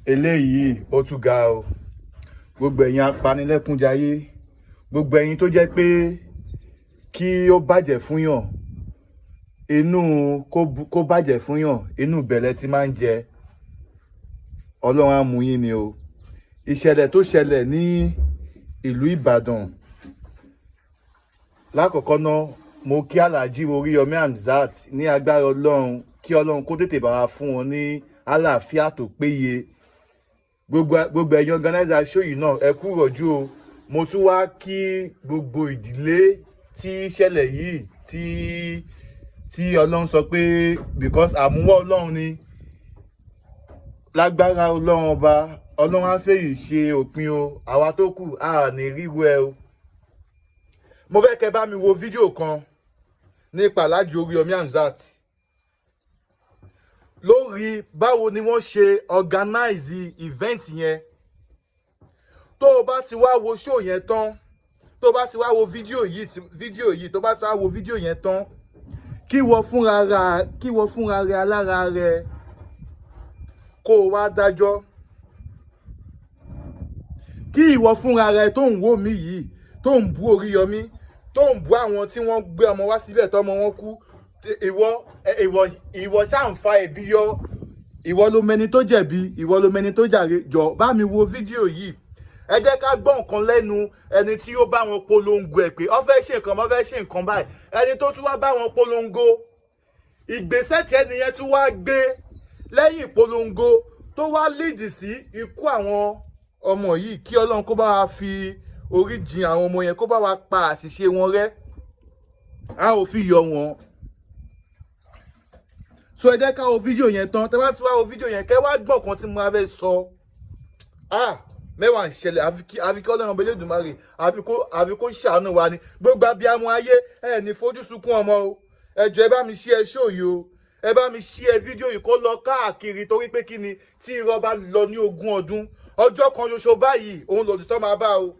Eléyìí ó tún ga o. Gbogbo ẹ̀yin apanilẹ́kúnjayé, gbogbo ẹ̀yin tó jẹ́ pé kí ó bàjẹ́ fún yàn, inú kó bàjẹ́ fún yàn, inú ìbẹ̀lẹ̀ tí máa ń jẹ. Ọlọ́run á mú yín ni o. Ìṣẹ̀lẹ̀ tó ṣẹlẹ̀ ní ìlú Ìbàdàn lákọ̀ọ́kọ́ náà, mo kí Alhaji Oríyọmí Hamzat ní agbára Ọlọ́run, kí Ọlọ́run kó tètè bá wa fún wọn ní àlàáfíà tó péye. Gbogbo ẹ̀yin organizer show yìí náà, ẹ kú rọ̀jú o. Mo tún wá kí gbogbo ìdílé tí ìṣẹ̀lẹ̀ yìí tí Ọlọ́run sọ pé, because àmúwá Ọlọ́run ni. Lágbára Ọlọ́run Ọba, Ọlọ́run á fèyí ṣe òpin o. Àwa tó kù, a ní ríru ẹ o. Mo fẹ́ kẹ́ bá mi wo fídíò kan nípa Alhaji Oríyọmí Hamzat lórí báwo ni wọ́n ṣe organize event yẹn. Tó o bá ti wá wo show yẹn tán, tó o bá ti wá wo fídíò yìí, tó o bá ti wá wo fídíò yẹn tán, kí wọ́n fúnra rẹ alára rẹ kó o wá dájọ́. Kí ìwọ fúnra rẹ tó ń wò mí yìí, tó ń bú Oríyọmí, tó ń bú àwọn tí wọ́n gbé ọmọ wá síbẹ̀ tọ́mọ wọn kú, ìwọ ṣáà ń fa ẹ̀bi yọ. Ìwọ ló mẹni tó jẹ̀bi, ìwọ ló mẹni tó jàre. Jọ, bá mi wo fídíò yìí. Ẹ jẹ́ ká gbọ́ nǹkan lẹ́nu ẹni tí ó bá wọn polongo ẹ̀ pé ó fẹ́ ṣe nǹkan, ó fẹ́ ṣe nǹkan báyìí. Ẹni tó tún wá bá wọn polongo, ìgbésẹ̀ tí ẹni yẹn tún wá gbé lẹ́yìn ìpolongo tó wá lead sí ikú àwọn ọmọ yìí, kí Ọlọ́run kó bá wa fi orí jìn àwọn ọmọ yẹn, kó bá wa pa àṣìṣe wọn rẹ́. A ò fi yọ wọn. So ẹ jẹ́ ká wo fídíò yẹn tán. Tẹ́ bá ti wá wo fídíò yẹn, kẹ́ wá gbọ́ kan tí mo máa fẹ́ sọ. Ah, mẹ́wàá ń ṣẹlẹ̀. Àfi kí Ọlọ́run Ọba Elédùmarè, àfi kó ṣàánú wa ni. Gbogbo abiyamọ ayé, ẹ ní fojú sunkún ọmọ o. Ẹ jọ̀ọ́, ẹ bá mi share show yìí o. Ẹ bá mi share fídíò yìí kó lọ káàkiri, torí pé kí ni, tí irọ́ bá lọ ní 20 ọdún, ọjọ́ kan ṣoṣo báyìí òun lòtítọ́ máa bá o.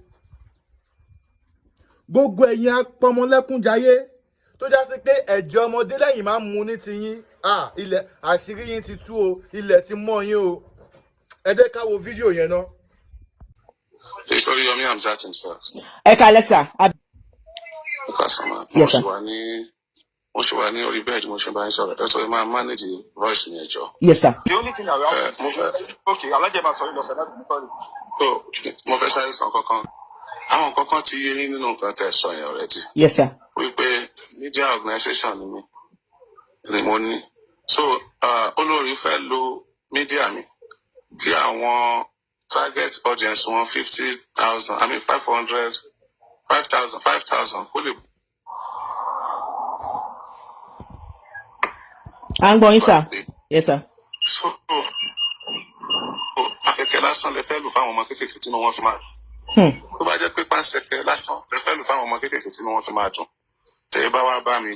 Gbogbo ẹ̀yin apọmọlẹ́kúnjayé tó já sí pé ẹ̀jẹ̀ ọmọdé lẹ́yìn máa ń mu ní tiyín, ah, ilẹ̀ àṣírí yín ti tú o, ilẹ̀ ti mọ́ yín o. Ẹ jẹ́ ká wo fídíò yẹn náà. It's Oriyomi Hamzat himself. Ẹ kalẹ́, sir. Because mo Yes, sir. Mo ṣì wà ní orí bed, mo ṣe bá yín sọ̀rọ̀. Ẹ sọ, ẹ máa manage voice mi, ẹ jọ̀ọ́. Yes, sir. The only thing I will Ẹ mo fẹ́ Okay, alájẹ máa sọ yín lọ sọ láti, sorry. So mo fẹ́ sáré sọ kankan. Àwọn kankan ti yé yín nínú nǹkan tẹ́ ẹ sọ yẹn already. Yes, sir. Wípé media organisation ni mi ni mo ní. So olórí fẹ́ lo media mi kí àwọn target audience wọn 50,000, I mean 500, 5,000, 5,000 kó lè À ń gbọ́ yín, sir. pàdé. Yes, sir. So àfẹ́kẹ́ lásán lè fẹ́ lù fáwọn ọmọ kéékèèké tí wọ́n fi máa dùn. Tó bá jẹ́ pé pàṣẹkẹ́ lásán lè fẹ́ lù fáwọn ọmọ kéékèèké tí wọ́n fi máa dùn. Tẹ́ ẹ bá wá bá mi,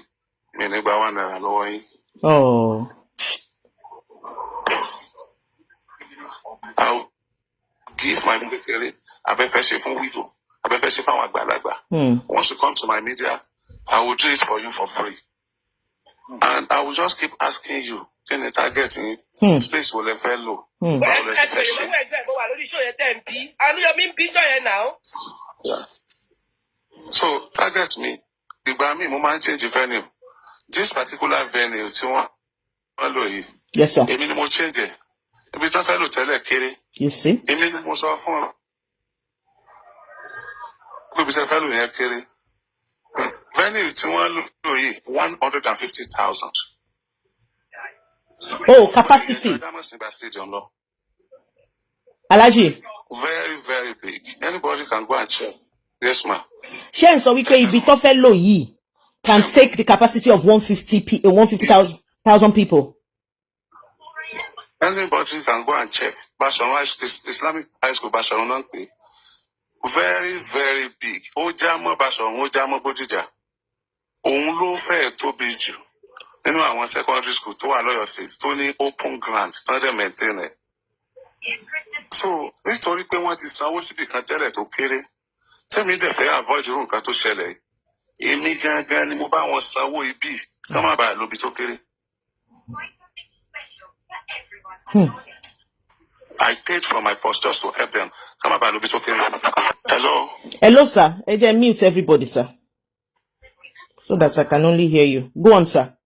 mi ní gba ₦1 lọ́wọ́ yín. Oh. I will give my kékeré abẹ́fẹ́ ṣe fún widow, abẹ́fẹ́ ṣe fáwọn àgbàlagbà. Once you come to my media, I will do it for you for free. And I will just keep asking you, kí ni target yín? Space wo lẹ fẹ́ lò? Báwo lẹ Ẹ ṣe fẹ́ bèrè ṣe? lọ́wọ́ ẹ̀jọ̀ ẹ̀, mo wà lórí show yẹn tẹ̀ ń bí Àánúyọmí ń bí jọ yẹn náà. Yeah. So target mi, ìgbà míì mo máa ń change venue. This particular venue tí wọ́n lò yìí, Yes, sir. èmi ni mo change ẹ̀. Ibi tí wọ́n fẹ́ lò tẹ́lẹ̀ kéré. You see? Èmi ni mo sọ fún ọ pé ibi tí wọ́n fẹ́ lò yẹn kéré. Venue tí wọ́n lò yìí, 150,000. Oh, capacity. Adamasingba Stadium lọ. Alhaji, Very, very big. Anybody can go and check. Yes, ma. Ṣé ń sọ wípé ibi tó fẹ́ lò yìí can take the capacity of 150,000 people? Anybody can go and check. Basọ̀run High School, Islamic High School Basọ̀run náà ń pè é. Very, very big. Ó já mọ́ Basọ̀run, ó já mọ́ Bódìjà. Òun ló fẹ́ẹ̀ tóbi jù nínú àwọn secondary school tó wà lọ́yọ̀ State tó ní open ground tán dẹ̀ maintain ẹ̀. So nítorí pé wọ́n ti sanwó síbì kan tẹ́lẹ̀ tó kéré, tẹ́mi dẹ̀ fẹ́ avoid irú nǹkan tó ṣẹlẹ̀ yìí. Èmi gangan ni mo bá wọn sanwó ibi kán má bàa lóbi tó kéré. I paid from my purse just to help them. Ká má bàa lóbi tó kéré. Hello. Hello, sir. Ẹ jẹ́ mute everybody, sir, so that I can only hear you. Go on, sir.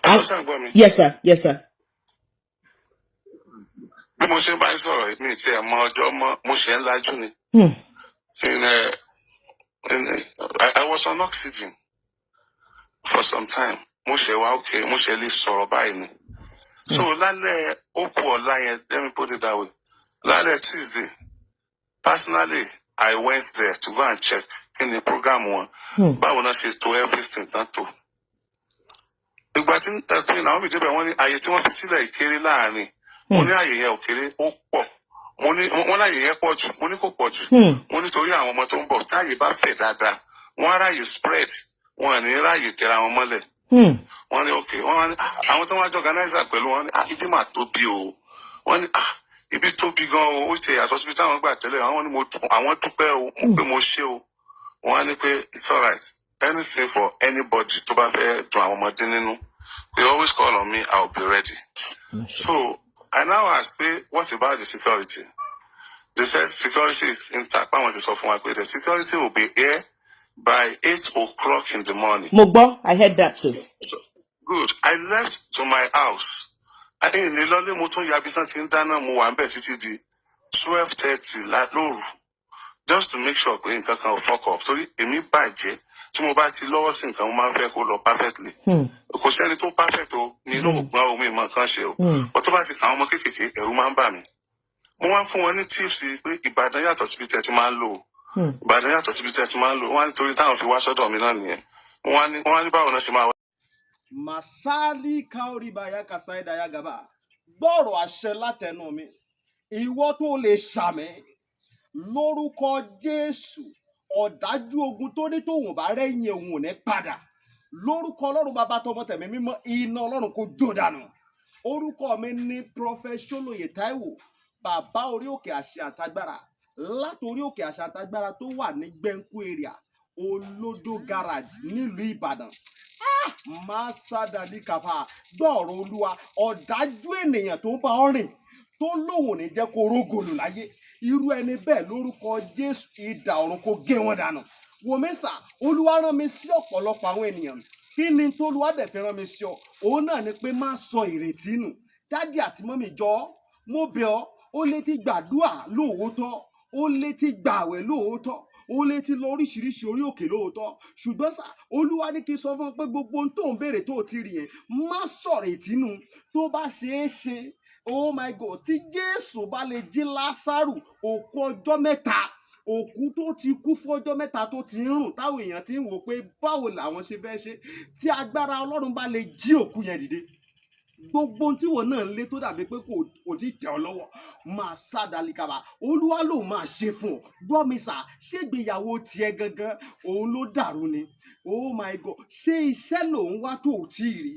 Hello, sir, ń gbọ́ mi? Yes, sir. Yes, sir. Bí mo ṣe ń bá yín sọ̀rọ̀, mi ì tiẹ̀ mọ ọjọ́ mọ́, mo ṣe ń lajú ni. I was on oxygen for some time. Mo ṣe wá okay, mo ṣe lè sọ̀rọ̀ báyìí ni. So lálẹ́ ó kù ọ̀la yẹn, let me put it that way. Lálẹ́ Tuesday, personally, I went there to go and check kí ni program wọn. Báwo náà ṣe to everything tán tó. Ìgbà tí ẹ̀pin Naomi débẹ̀, wọ́n ní àyè tí wọ́n fi sílẹ̀ ìkéré láàrin. Mo ní àyè yẹn ò kéré, ó pọ̀. Mo ní wọ́n láyè yẹn pọ̀ jù, mo ní kò pọ̀ jù. Mo ní torí àwọn ọmọ tó ń bọ̀, táyè bá fẹ̀ dáadáa, wọ́n á ráyè spread, wọn à ní ráyè tẹra wọn mọ́lẹ̀. Wọ́n ní okay. Wọ́n wá ní, "Ah," àwọn tó wá jọ organizer pẹ̀lú wọn ní, "Ah, ibi mà tóbi o." Wọ́n ní, "Ah, ibi tóbi gan o, ó ti yàtọ̀ síbi táwọn gbà tẹ́lẹ̀." Àwọn ní àwọn dúpẹ́ o, mo pé mo ṣe o. Wọ́n á ní pé it's alright, anything for anybody tó bá fẹ́ dùn àwọn ọmọdé nínú, they always call on me, I will be ready. So I now ask pé, what about the security? They said security is intact. Báwọn ti sọ fún wa pé the security will be here by 8 o'clock in the morning. Mo gbọ́, I heard that too. So, good. I left to my house. Ẹ̀yìn ní lọ́lé, mo tún yabi tán ti ń dáná, mo wà ń bẹ̀ títí di 12:30 lóru, just to make sure pé nǹkan kan ò fuck up, torí èmi bàjẹ́, tí mo bá ti lọ́wọ́ sí nǹkan, mo máa ń fẹ́ kó lọ perfectly. Kò sẹ́ni tó perfect o, mi inú ògbọ́n o, mi mọ nǹkan ṣe o. But tó bá ti kà àwọn ọmọ kéékèèké, ẹ̀rù máa ń bà mí. Mo wá ń fún wọn ní tips pé Ìbàdàn yàtọ̀ síbi tẹ́ ẹ ti máa ń lò ó. Ìbàdàn yàtọ̀ síbi tẹ́ ẹ ti máa ń lò. Wọ́n á ní torí táwọn fi wá sọ́dọ̀ mi náà nìyẹn. Wọ́n á ní báwo náà ṣe máa wá. Masali kaoribaya kasaidaya gaba, gbọ́rọ̀ àṣẹ látẹnu mi. Ìwọ tó lè ṣàmì lórúkọ Jésù, ọ̀dájú ogun tó ní tóun bá rẹ́yìn òun ò ní padà, lórúkọ Ọlọ́run Bàbá, tọmọ, tẹ̀mí mímọ́, iná Ọlọ́run kò jó dànù. Orúkọ mi ní Prophet Ṣólóyè Táíwò, bàbá orí òkè àṣẹ àtagbára, látòrí òkè àṣẹ àtagbára tó wà ní Gbẹ̀ǹkú area, Olódó Garage, nílùú Ìbàdàn. Máa kàfà gbọ́ọ̀rọ̀ Olúwa. Ọ̀dájú ènìyàn tó ń bá ọ rìn, tó lóun ò ní jẹ́ kó rógòlù láyé, irú ẹni bẹ́ẹ̀, lórúkọ Jésù, idà ọ̀run kó gé wọn dànù. Wòmísà, Olúwa rán mi sí ọ̀pọ̀lọpọ̀ àwọn ènìyàn. Kí ni tólúwa dẹ̀ fi rán mi sí ọ? Òun náà ni pé má sọ ìrètí nù. Daddy àti mummy, jọ̀ọ́, mo bẹ̀ ọ́. Ó lè ti gbàdúà lóòótọ́, ó lè ti gbààwẹ̀ lóòótọ́, ó lè ti lọ oríṣiríṣi orí òkè lóòótọ́, ṣùgbọ́n sá, Olúwa ní kí n sọ fún ọ pé gbogbo ohun tó ń béèrè tó o ti rí yẹn, má sọ̀rọ̀ ìtínú. Tó bá ṣeé ṣe, oh my God, tí Jésù bá lè jí Lásárù, òkú ọjọ́ mẹ́ta, òkú tó ti kú fún ọjọ́ mẹ́ta, tó ti ń rùn, táwọn èèyàn ti ń wò pé báwo làwọn ṣe fẹ́ ṣe, tí agbára Ọlọ́run bá lè jí òkú yẹn dìde, gbogbo ohun tí wọn náà ń lé tó dàbí pé kò tí tẹ̀ ọ́ lọ́wọ́, máa sá dalikaba, Olúwa ló máa ṣe fún ọ. Gbọ́ mi sà, ṣégbéyàwó tiẹ̀ gangan òun ló dàrú ni? Oh my God, ṣé iṣẹ́ lòun wá tó ò tí ì rí?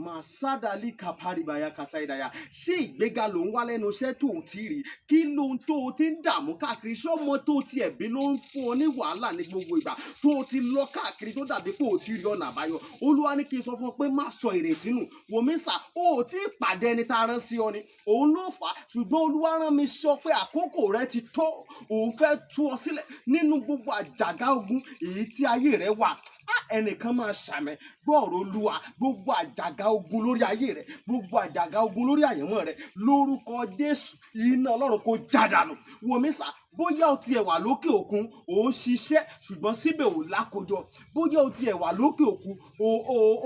Màsádàlì kàpárìbàyà kàsáìdàyà, ṣé ìgbéga ló ń wá lẹ́nu iṣẹ́ tó ò tí ì rí? Kí lóhun tó o ti ń dààmú káàkiri? Ṣọ́mọ tó o tiẹ̀ bí ló ń fún ọ ní wàhálà ní gbogbo ìgbà, tó o ti lọ káàkiri, tó dàbí pé o ti rí ọ̀nà àbáyọ? Olúwa ní kí n sọ fún ọ pé má sọ ìrètí nù. Wòmísà, o ò tí ì pàdé ẹni tá a rán sí ọ ni, òun ló fà á. Ṣùgbọ́n Olúwa rán mi sọ pé àkókò rẹ ti tó, òun fẹ́ tú ọ sílẹ̀ nínú gbogbo àjàgà ogun èyí tí ayé rẹ wà. Ẹnìkan máa ṣàmẹ, gbọ́ọ̀rọ̀ Olúwa. Gbogbo àjàgà ogun lórí ayé rẹ, gbogbo àjàgà ogun lórí àyànmọ́ rẹ, lórúkọ Jésù, iná Ọlọ́run kò já dànù. Wòmísà, bóyá o tiẹ̀ wà lókè òkun, ò ń ṣiṣẹ́, ṣùgbọ́n síbẹ̀ ò lákòjọ. Bóyá o tiẹ̀ wà lókè òkun,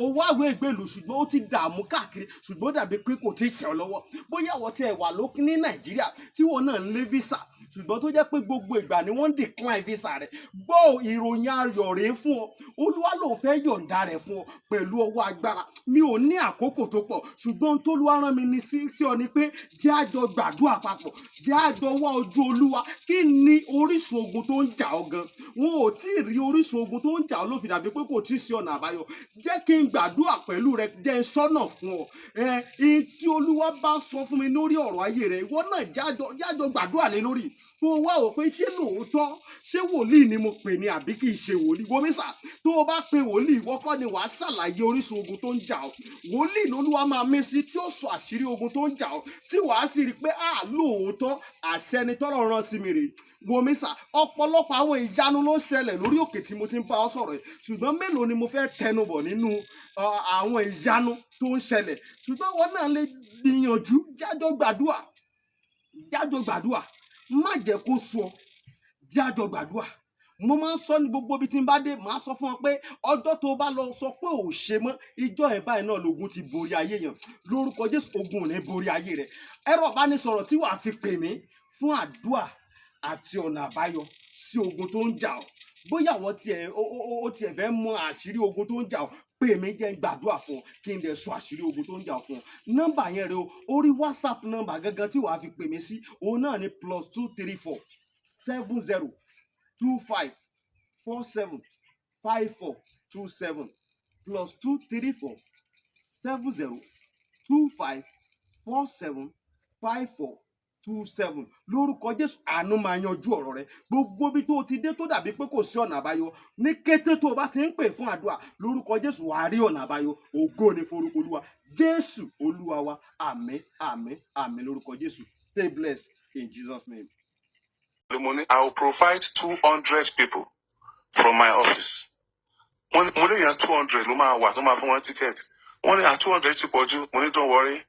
o wáwé ìgbèlú, ṣùgbọ́n ó ti dààmú káàkiri, ṣùgbọ́n ó dàbí pé kò tí ì tẹ̀ ọ́ lọ́wọ́. Bóyá o tiẹ̀ wà lókè ní Nàìjíríà, tí wọn náà ń lé visa, ṣùgbọ́n tó jẹ́ pé gbogbo ìgbà ni wọ́n ń decline visa rẹ̀, gbọ́, ìròyìn ayọ̀ rèé fún ọ. Olúwa lòun fẹ́ yọ̀ǹda rẹ̀ fún ọ pẹ̀lú ọwọ́ agbára. Mi ò ní àkókò tó pọ̀, ṣùgbọ́n tólúwa rán mi ní sí ọ ni pé jẹ́ àjọ gbàdúrà papọ̀, jẹ́ àjọ wá ojú Olúwa. Kí Kí ni orísun ogun tó ń jà ọ́ gan? Wọn ò tí ì rí orísun ogun tó ń jà ọ́ ló fi dàbí pé kò tí ì sí ọ̀nà àbáyọ. Jẹ́ kí n gbàdúrà pẹ̀lú rẹ, jẹ́ n sọ́nà fún ọ. Ẹ ihun tí Olúwa bá sọ fún mi lórí ọ̀rọ̀ ayé rẹ, ìwọ náà jájọ gbàdúrà lé lórí, kó o wá wò pé ṣé lóòótọ́, ṣé wòlíì ni mo pè ní àbí kì í ṣe wòlíì. Wo mísà, tó o bá pe wòlíì, ìwọ kọ́ ni wàá ṣàlàyé orísun ogun tó ń jà ọ́. Wòlíì lolúwa máa mí sí tí ó sọ àṣírí ogun tó ń jà ọ́, tí wàá sì rí i pé à lóòótọ́, àṣẹ ni tọ́lọ̀ rán sí mi rèé. Wo mísà, ọ̀pọ̀lọpọ̀ àwọn ìyanu ló ń ṣẹlẹ̀ lórí òkè tí mo ti ń bá ọ sọ̀rọ̀ yìí, ṣùgbọ́n mélòó ni mo fẹ́ tẹnubọ̀ nínú àwọn ìyanu tó ń ṣẹlẹ̀? Ṣùgbọ́n wọn náà lè gbìyànjú, jájọ gbàdúà, jájọ gbàdúà. Má jẹ́ kó sú ọ, jájọ gbàdúà. Mo máa ń sọ ní gbogbo ibi tí n bá dé, màá sọ fún ọ pé ọjọ́ tó o bá lọ sọ pé ò ṣe mọ́, ìjọ ẹ̀ báyìí náà lógun ti borí ayé yẹn. Lórúkọ Jésù, ogun ò ní borí ayé rẹ. Ẹ̀rọ ìbánisọ̀rọ̀ tí wàá fi pè mí fún àdúà àti ọ̀nà àbáyọ sí ogun tó ń jà ọ́, bóyá àwọn tiẹ̀ ó tiẹ̀ fẹ́ mọ àṣírí ogun tó ń jà ọ́, pè mí, jẹ́ n gbàdúrà fún ọ, kí n dẹ̀ sọ àṣírí ogun tó ń jà ọ́ fún ọ. Nọ́mbà yẹn rẹ o, orí WhatsApp nọ́mbà gangan tí wàá fi pè mí sí, òun náà ni +234 70 25 47 54 27, +234 70 25 47 54 27. Lórúkọ Jésù, àánú máa yanjú ọ̀rọ̀ rẹ. Gbogbo ibi tó o ti dé tó dàbí pé kò sí ọ̀nà àbáyọ, ní kété tó o bá ti ń pè fún àdúrà, lórúkọ Jésù, wàá rí ọ̀nà àbáyọ. Ògo ni forúkọ Olúwa. Jésù Olúwa wa. Àmín, àmín, àmín lórúkọ Jésù. Stay blessed in Jesus' name. Mo ní I will provide 200 people from my office. Wọ́n ní mo lè yan 200 ló máa wà tó máa fún wọn ticket. Wọ́n ní à 200 ti pọ̀ jù. Mo ní don't worry,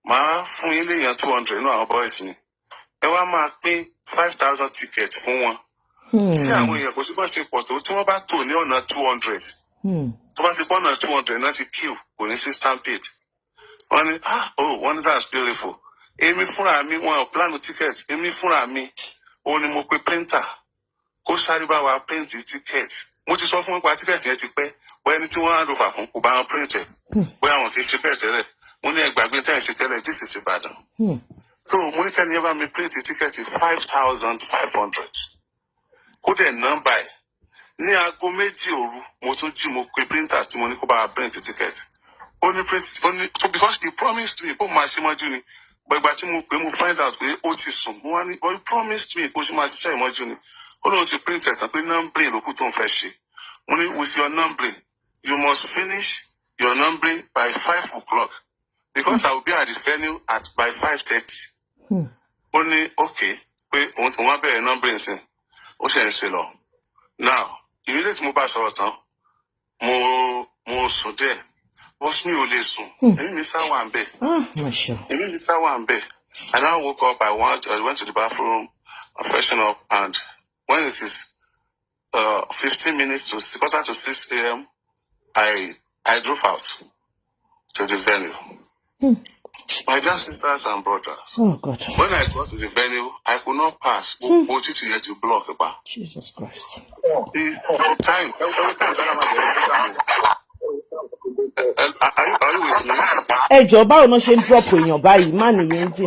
màá fún yín lè yan 200 nínú àwọn boys mi. Ẹ wá máa pín 5,000 ticket fún wọn. Tí àwọn èèyàn kò sí bá ṣe pọ̀ tó, tí wọ́n bá tò ní ọ̀nà 200, tó bá ṣe pọ̀ ọ̀nà 200 náà ti queue, kò ní sí stampede. Wọ́n ní ah oh, wọ́n ní that's beautiful. Èmi fúnra mi, wọn ò plan ticket, èmi fúnra mi òun ni mo pe printer kó sáré bá wa print ticket. Mo ti sọ fún wọn pa ticket yẹn ti pẹ́, bóyá ẹni tí wọ́n hand over fún kò bá wọn print ẹ̀, bóyá àwọn kì í ṣe bẹ́ẹ̀ tẹ́lẹ̀. Mo ní ẹ gbàgbé tẹ́ ẹ̀ ṣe tẹ́lẹ̀, this is Ìbàdàn. So mo ní kẹ́ni yẹn bá mi print ticket 5,500, kó dẹ̀ nọ́mbà ẹ̀. Ní aago 2 òru, mo tún jí, mo pe printer tí mo ní kó bá wa print ticket. Ó ní print, ó ní so because he promised me kó máa ṣe mọ́jú ni. But ìgbà tí mo pè, mo find out pé ó ti sùn. Mo wá ní, but he promised me kó ṣe máa ṣiṣẹ́ ìmọ́jú ni. Ó lóun ti print ẹ̀ tán, pé numbering ló kù tó ń fẹ́ ṣe. Mo ní with your numbering, you must finish your numbering by 5 o'clock because I will be at the venue at by 5:30. Ó ní okay, pé òun á bẹ̀rẹ̀ numbering sí, ó ṣe ń ṣe lọ. Now, immediately mo bá sọ̀rọ̀ tán, mo sùn díẹ̀, but mi ò lè sùn. Ẹ̀mí mi sá wà ń bẹ̀. Ah, masha. Ẹ̀mí mi sá wà ń bẹ̀. I now woke up, I went to the bathroom, I freshen up, and when it is 15 minutes to 5:45 a.m., I drove out to the venue. My dear sisters and brothers, Oh God. when I got to the venue, I could not pass. Gbogbo títì yẹn ti block pa. Jesus Christ. The time, every time tí wọ́n máa bẹ̀rẹ̀ program, are you with me? Ẹ jọ̀ọ́, báwo náà ṣe ń drop èèyàn báyìí? Má nìyẹn ń dì.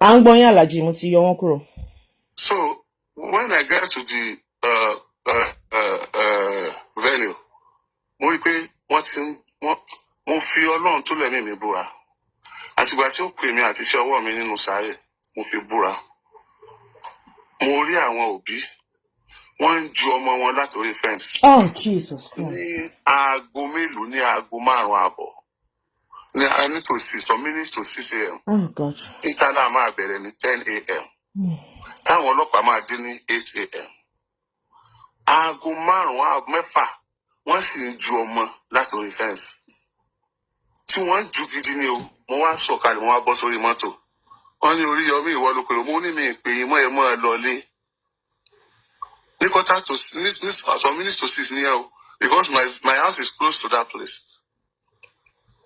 À ń gbọ́ yín, Àlàjì, mo ti yọ wọ́n kúrò. So when I get to the venue, mo rí i pé wọ́n ti ń wọ́n mo fi Ọlọ́run tó lẹ̀mí mi búra. Àtìgbà tí ó pè mí àti iṣẹ́ ọwọ́ mi nínú sáré, mo fi búra. Mo rí àwọn òbí, wọ́n ń ju ọmọ wọn látòrí fence. Oh Jesus Christ. Ní aago mélòó? Ní aago 5:30. Ní I need to see some minutes to 6 a.m. Oh God. Ìtàlá máa bẹ̀rẹ̀ ní 10 a.m. Táwọn ọlọ́pàá máa dé ní 8 a.m. Aago 5, aago 6, wọ́n sì ń ju ọmọ láti orí fence. Tí wọ́n ń ju gidi ni o. Mo wá sọ̀kalẹ̀, mo wá bọ́ sórí mọ́tò. Wọ́n ní Oríyọmí, ìwọ ló pèrò. Mo ní mi ìpè yín mọ́, ẹ mọ́ ẹ lọlé. Ní quarter to ní some minutes to six ní ẹ o, because my house is close to that place.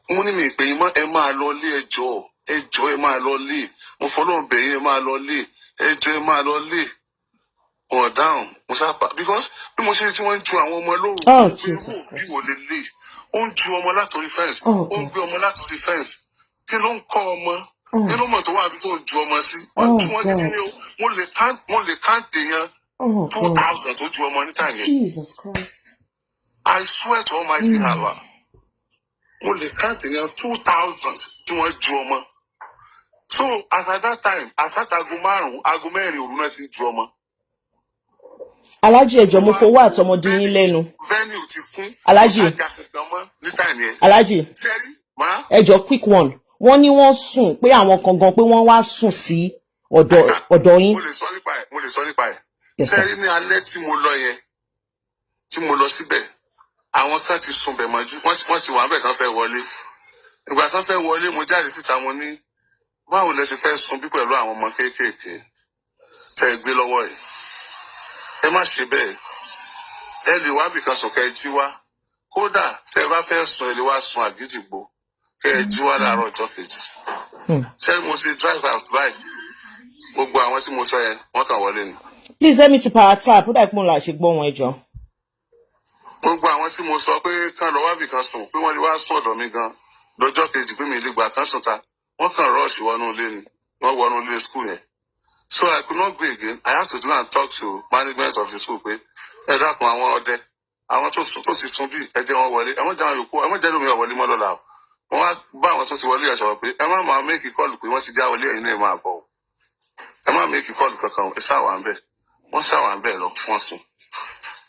Mo ní mi ìpè yín mọ́, ẹ máa lọ lé, ẹ jọ̀ọ́, ẹ jọ̀ọ́, ẹ máa lọ lé. Mo fọlọ́run bẹ̀ yín, ẹ máa lọ lé, ẹ jọ̀ọ́, ẹ máa lọ lé. Wọn dáhùn. Mo sábà because bí mo ṣe rí tí wọ́n ń ju àwọn ọmọ lóru, Oh mo pé irú Jesus òbí Christ. wo lè lè ó ń ju ọmọ látòrí fence, Oh ó ń God. gbé ọmọ látòrí fence? Kí ló ń kọ́ ọmọ? Nínú mọ̀ tó wà bí tó ń ju ọmọ sí, wọ́n Oh ju wọn gidi God. ni o. Mo lè count èèyàn Oh two God. thousand tó ju ọmọ níta yẹn. Jesus Christ. I swear to Almighty Allah, mo lè count èèyàn 2,000 tí wọ́n ju ọmọ. So as at that time, as at aago 5, aago 4 òru náà ti ń ju ọmọ. Aláàjì, ẹ jọ̀ọ́, mo Wọ́n á fowó àtọmọdé yín lẹ́nu. Venue ti kún, kò Aláàjì. sága kankan mọ́ ní time yẹn. Aláàjì. Sẹ́rí máa. Ẹ jọ̀ọ́, quick one. Wọ́n ní wọ́n sùn pé àwọn kan gan pé wọ́n wá sùn sí ọ̀dọ̀ yín. Mo lè sọ nípa ẹ̀, mo lè sọ nípa ẹ̀. Yes, sir. Sẹ́rí, ní alẹ́ tí mo lọ yẹn, tí mo lọ síbẹ̀, àwọn kan ti sùn bẹ̀ mọ́jú. Wọ́n ti wà níbẹ̀ tán fẹ́ wọlé. Ìgbà tán fẹ́ wọlé, mo jáde síta, mo ní, "Báwo lẹ ṣe fẹ́ sun bí pẹ̀lú àwọn ọmọ kéékèèké tẹ́ ẹ gbé lọ́wọ́ yìí? Ẹ má ṣe bẹ́ẹ̀. Ẹ lè wá bìkan sùn kẹ́ ẹ jí wá. Kódà tẹ́ ẹ bá fẹ́ sùn, ẹ lè wá sùn Àgídìgbò kẹ́ ẹ jí wá láàárọ̀ ọjọ́ kejì." Ṣé mo ṣe drive out báyìí, gbogbo àwọn tí mo sọ yẹn, wọ́n kàn wọlé ni. Please help me to power tap. Ó dà pé mo là ṣe gbọ́ wọn, ẹ jọ̀ọ́. Gbogbo àwọn tí mo sọ pé kán lọ wábì kan sùn, pé wọ́n lè wá sùn ọ̀dọ̀ mi gan lọ́jọ́ kejì, pé mi lè gbà kán sùn ta, wọ́n kàn rush wọnú ilé ni. Wọ́n wọnú ilé school yẹn. So I could not go again. I had to go and talk to management of the school pé, "Ẹ dákun, àwọn ọdẹ, àwọn tó sùn, tó ti sùn bí, ẹ jẹ́ wọn wọlé. Ẹ má jẹ́ àwọn yòókù, ẹ má jẹ́ lómi ọ̀wọ́lé mọ́ lọ́la o." Wọ́n wá bá àwọn tó ti wọlé yẹn sọ̀rọ̀ pé, "Ẹ má máa make call pé wọ́n ti já wọlé, ẹ̀yin náà máa bọ̀ o. Ẹ má make call kankan o, ẹ ṣáà wà ń bẹ̀." Wọ́n ṣáà wà ń bẹ̀ lọ, wọ́n sùn.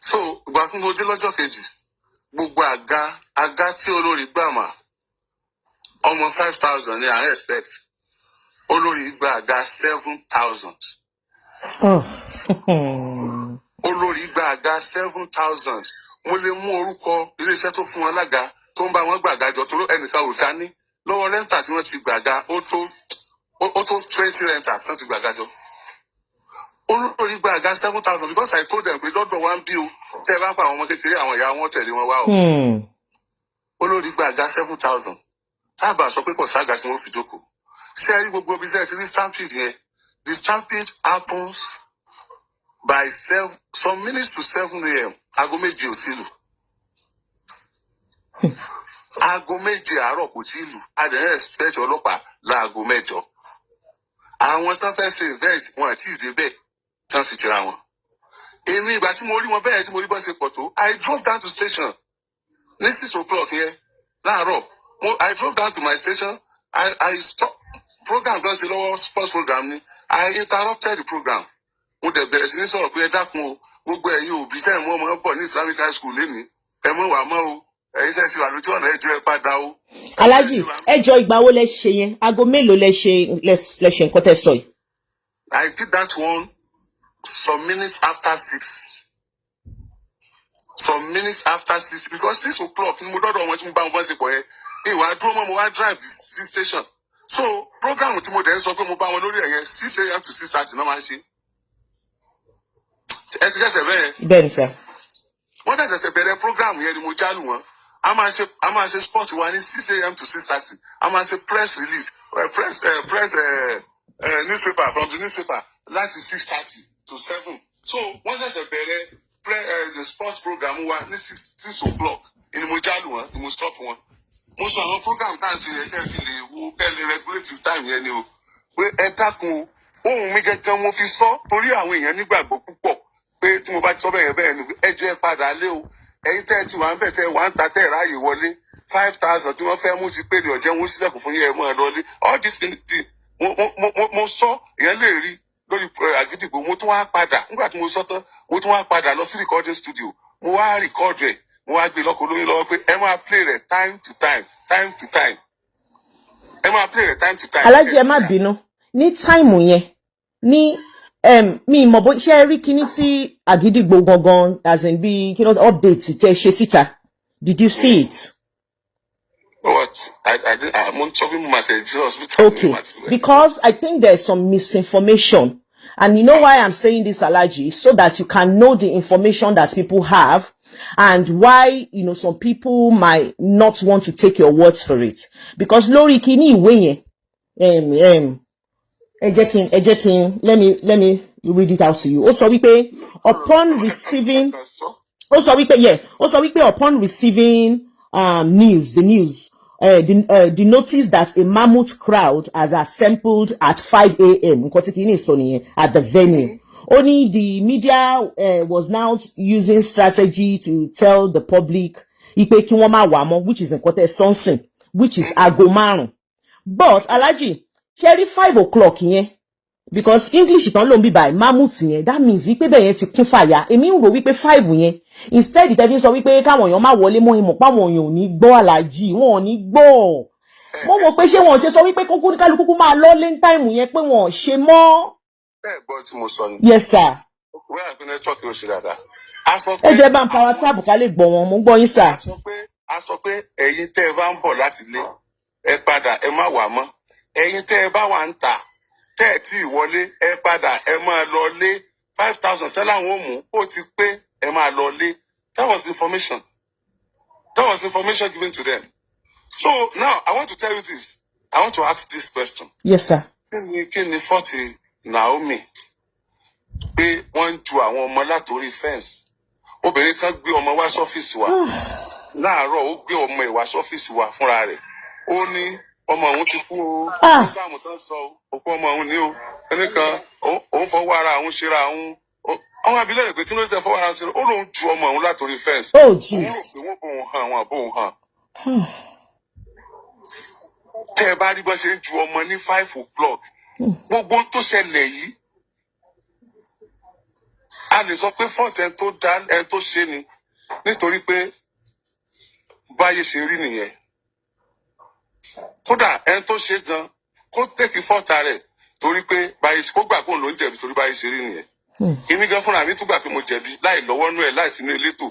So ìgbà tí mo dé lọ́jọ́ kejì, gbogbo àga tí olórí gbà mà, ọmọ 5,000 ni à ń expect, olórí gba àga 7,000. Oh. Olórí gba àga 7,000. Mo lè mú orúkọ iléeṣẹ́ tó fún wọn lága, tó ń bá wọn gbàga jọ, torí ẹnìkan ò dání lọ́wọ́. Renter tí wọ́n ti gbàga, ó tó 20 renters tí wọ́n ti gbàga jọ. Olórí gba àga 7,000 because I told them pé lọ́dọ̀ wa ń bí o, tẹ́ ẹ bá pa àwọn ọmọ kékeré, àwọn ìyá wọn tẹ̀lé wọn wá o. Olórí gba àga 7,000. Táàbà sọ pé kò sága tí wọ́n fi jókòó. Ṣé ẹ rí gbogbo ibi tí ẹ ti rí stampede yẹn, the stampede happens by 7, some minutes to 7 a.m. Aago 7 ò tí lù, aago 7 àárọ̀ kò tí lù. A dẹ̀ ń expect ọlọ́pàá láago 8. Àwọn tó fẹ́ ṣe event wọn àti ìdè bẹ́ẹ̀ tán fi tira wọn. Èmi, ìgbà tí mo rí wọn bẹ́ẹ̀, tí mo rí bọ́ ṣe pọ̀ tó, I drove down to station ní 6 o'clock yẹn láàárọ̀. I drove down to my station. I stop program tó ń ṣe lọ́wọ́, sports program ni. I interrupted the program. Mo dẹ̀ bẹ̀rẹ̀ sí ní sọ̀rọ̀ pé, "Ẹ dákun o, gbogbo ẹ̀yin òbí tẹ́ ẹ̀ mú ọmọ bọ̀ ní Islamic High School lénìí, ẹ mọ̀ wá mọ́ o. Ẹ̀yin tẹ́ ti wà lójú ọ̀nà, ẹ jọ̀ọ́, ẹ padà o." Ẹ bẹ̀rẹ̀ Aláàjì, sí wà. ẹ jọ̀ọ́, ìgbà wo lẹ ṣe yẹn? Aago mélòó lẹ ṣe nǹkan tẹ́ sọ yìí? I did that one some minutes after 6, some minutes after 6, because 6 o'clock ni mo dọ́dọ̀ wọn tí mo bá wọn bọ́ sí pọ̀ yẹn. Ìwà dúró mọ́, mo wá drive sí station. So program tí mo dẹ̀ ń sọ pé mo bá wọn lórí ẹ̀ yẹn, 6 a.m. to 6:30 náà máa ń ṣe. Ẹ ti kẹ́tẹ̀ bẹ́ẹ̀? Bẹ́ẹ̀ ni, sir. Wọ́n dẹ̀ ṣẹ̀ṣẹ̀ bẹ̀rẹ̀ program yẹn ni mo jálù wọn. A máa ṣe sport wa ní 6 a.m. to 6:30. A máa ṣe press release, press newspaper from the newspaper láti 6:30 to 7. So wọ́n ṣẹ̀ṣẹ̀ bẹ̀rẹ̀ the sports program wa ní 6 o'clock ni mo jálù wọn, ni mo stop wọn. Mo sọ àwọn program tá à ń ṣe yẹn, kẹ́ ẹ fi lè wo, kẹ́ ẹ lè regulate time yẹn ni o, pé ẹ dákun o. Ohun mi gẹ́gẹ́ mo fi sọ torí àwọn èèyàn nígbàgbọ́ púpọ̀ pé tí mo bá ti sọ bẹ́ẹ̀ yẹn, bẹ́ẹ̀ ni. Ẹ jẹ́ ẹ padà lé o. Ẹ̀yin tẹ́ ẹ ti wà ń bẹ̀, tẹ́ ẹ wà ń ta, tẹ́ ẹ ráàyè wọlé, 5,000 tí wọ́n fẹ́ mú ti pé ní ọ̀jẹ̀ wọn sílẹ̀kùn fún yẹn, ẹ mọ́ ẹ lọlé. All this thing ti mo sọ, èèyàn lè rí lórí Àgídìgbò. Mo tún wá padà nígbà tí mo sọ tán, mo tún wá padà lọ sí recording studio, mo wá record rẹ̀, mo wá gbé lọ́kọ̀ olóyún lọ́wọ́ pé ẹ máa play rẹ̀ time to time, time to time, ẹ máa play rẹ̀ time to time. Aláàjì, ẹ má bínú. Ní time yẹn ní mi mọ̀ bó ṣe rí kíní tí Àgídìgbò gangan, as in bí kí ló update tẹ ṣe síta. Did you see it? What? I didn't, I'm talking myself Jesus hospital. Okay, because I think there's some misinformation. And you know why I'm saying this, Alhaji? So that you can know the information that people have and why, some people might not want to take your words for it. Because lórí kíní ìwé yẹn, ẹ jẹ́ kí n, let me read it out to you. Ó sọ wípé upon receiving, ó sọ wípé, yeah, ó sọ wípé upon receiving news, the news The notice that a mammoth crowd has assembled at 5 a.m. Nǹkan tí kìíní sọ nìyẹn at the venue. Ó ní the media was now using strategy to tell the public pé kí wọ́n má wà mọ́, which is nǹkan tẹ́ sọ́nsìn, which is aago 5. But Alhaji, ṣe rí 5 o'clock yẹn, because English kan ló ń bí by mammoth yẹn, that means wípé bẹ́ẹ̀ yẹn ti kún fàyà. Èmi ń rò wípé 5 yẹn, instead tẹ́bí ń sọ wípé káwọn èèyàn má wọlé mọ́, ìmọ̀ páwọn èèyàn ò ní gbọ́, Alhaji, wọn ò ní gbọ́. Mo wò pé ṣé wọn ò ṣe sọ wípé kókó ní kálukú máa lọ lé time yẹn, pé wọn ò ṣe mọ́. Bẹ́ẹ̀ gbọ́ tí mo sọ ni. Yes sir. Wẹ́n àpé network yóò ṣe dáadáa. A sọ Ẹ pé jẹ́ bá ń power tab ká lè gbọ́ wọn. Mo ń gbọ́ yín, sir. A sọ pé ẹ̀yin tẹ́ ẹ bá ń bọ̀ láti ilé, ẹ padà, ẹ má wà mọ́. Ẹ̀yin tẹ́ ẹ bá wà ń tà, tẹ́ ẹ tí ì wọlé, ẹ padà, ẹ máa lọ lé. 5,000 tẹ́lẹ̀ àwọn ò mú ó ti pé, ẹ máa lọ lé. That was the information. That was the information given to them. So now I want to tell you this. I want to ask this question. Yes sir. Kí ni fault Naomi pé wọ́n ń ju àwọn ọmọ látòrí fence? Obìnrin kan gbé ọmọ wá sọ́fíìsì wa láàárọ̀. Ó gbé ọmọ ẹ̀ wá sọ́fíìsì wa fúnra rẹ̀. Ó ní ọmọ òun ti kú o. Ah. Program tán sọ o, òkú ọmọ òun ní o, ẹnìkan òun fọwọ́ ara òun ṣera òun. Àwọn abilẹ̀ rẹ̀ pé kí ló dé fọwọ́ ara òun ṣera? Ó lóun ju ọmọ òun látòrí fence. Oh Òun rò jeez. pé wọ́n bóun hàn, àwọn àbóun hàn. Tẹ́ ẹ bá rí bọ́n ṣe ń ju ọmọ ní 5 o'clock, gbogbo ohun tó ṣẹlẹ̀ yìí, a lè sọ pé fault ẹni tó dá, ẹni tó ṣe ni, nítorí pé báyé ṣe rí nìyẹn. Kódà ẹni tó ṣe gan, kó take fault rẹ̀, torí pé báyé kó gbà kóun ló ń jẹ̀bi, torí báyé ṣe rí nìyẹn. Èmi gan fúnra mi tún gbà pé mo jẹ̀bi láì lọ́wọ́ nú ẹ̀, láì sínú elétò.